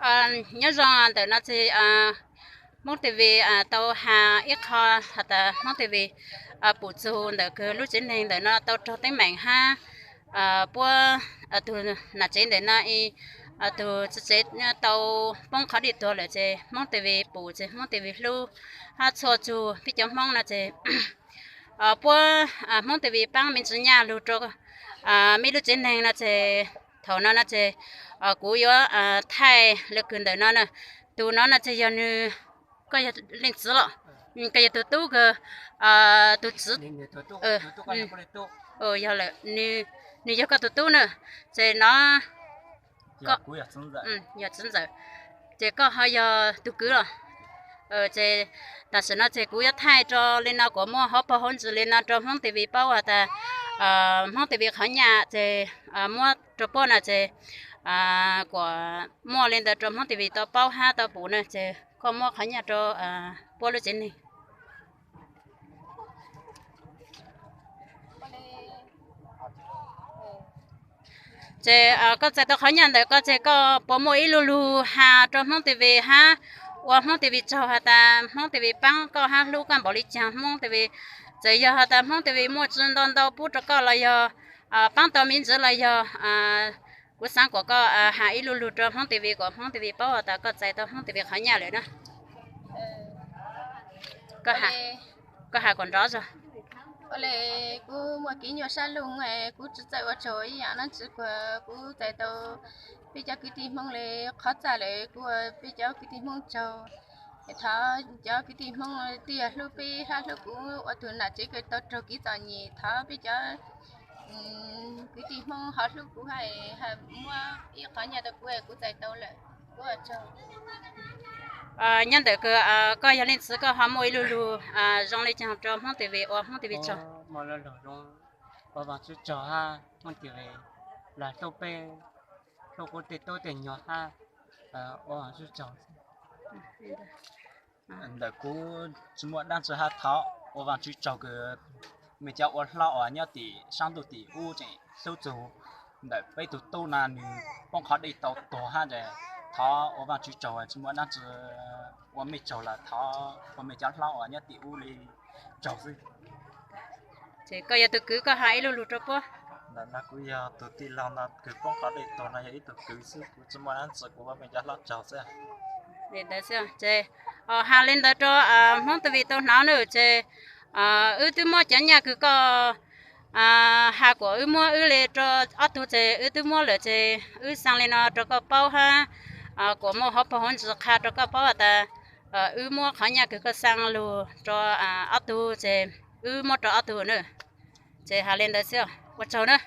Nyob zoo ntawm no ces Hmoob TV tau has ib qho has tas Hmoob TV pum txug ntawm kws lub tsev neeg ntawm no tau raug teeb meem hab puab tug nam tsev ntawm no ib tug txiv tsev tau poob qhov dej tuag lawm ces Hmoob TV pum ces Hmoob TV hlub hab txhua tug peb cov Hmoob no ces puab Hmoob TV paab me ntsis nyaj lug rua meb lub tsev neeg no ces thaum no no ces kuv yuav thaij lawv kws ntawm no na. Tug no no ces yog nwg, koj yog leej txiv los? Koj yog tug tub kws, tug txiv, yog lawm, nwg yog koj tug tub na. Ces no yog txiv ntxawm, ces koj ho yog tug kwv los? Ces tam sim no ces kuv yuav thaij rua le no kuas muaj hauv paug hauv ntsis le no rua Hmoob TV paub has tas Hmoob TV qhov nyaj ces muab rua puab no ces kuas muaj le ntawd rua Hmoob TV tau paub hab tau pum na ces koj muab qhov nyaj rua puab lub tsev neeg. Ces koj txais tau qhov nyaj ntawm ko ces koj puas muaj ib lu lug has rua Hmoob TV hab ua Hmoob TV tsaug has tas Hmoob TV paab koj hab hlub koj npaum li caag? Hmoob TV, txawm yog has tas Hmoob TV muaj tsi nto ntau pub rua koj los yog paab tau me ntsis los yog, kuv xaav kuas koj has ib lu lug rua Hmoob TV kuas Hmoob TV paub has tas koj txais tau Hmoob TV qhov nyaj lawm na. Koj has kom nrov zog. Ua le, kuv muaj kev nyuaj sab lug, kuv tsi txawj ua tsaug ib yaam dlaab tsi kuas kuv txais tau peb cov kwv tij Hmoob le qhov txaj lawm kuv ua peb cov kwv tij Hmoob tsaug. Thov cov kwv tij Hmoob twb yog hlub peb hab hlub kuv ua tug nam tsev kws tau raug kev txom nyem, thov peb cov kwv tij Hmoob ho hlub kuv hab muab ib qhov nyaj rua kuv, kuv txais tau lawm, kuv ua tsaug. Nyob ntawm kws koj yog leej txiv koj ho muaj ib lu lug zoo le caag rua Hmoob TV ua Hmoob TV tsaug? Ua Vaajtswv tsaug hab Hmoob TV hlub peb, hlub kuv tej tub tej nyuag hab ua Vaajtswv tsaug. Ntawm kuv tsi muaj dlaab tsi hab thov ua Vaajtswv tsaug kws mej cov ua hlob uas nyob tim saab ntuj tim ub tseem hlub txug ntawm peb tug tub no, nwg poob qhov dej tau tuag hab ces thov ua Vaajtswv tsaug, tsi muaj dlaab tsi ua mej tsaug los thov ua mej cov hlob uas nyob tim ub le tsaug xwb. Ces koj yog tug kwv koj has ib lu lug rua puab. Ntawm no kuv yog tug tij laug no kws poob qhov dej tuag no yog ib tug kwv xwb, kuv tsi muaj dlaab tsi, kuv ua mej cov hlob tsaug xwb. Ces has le ntawd rua Hmoob TV tau hnov na, ces wb twb muab cov nyaj kws koj has kuas wb muab wb le rua ob tug ces wb twb muab lawm ces wb xaa le no rua koj paub hab kuas muaj hauv paug hauv ntsis qha rua koj paub has tas wb muab qhov nyaj kws koj xaa lug rua ob tug ces wb muab rua ob tug na. Ces has le ntawd xwb, ua tsaug na.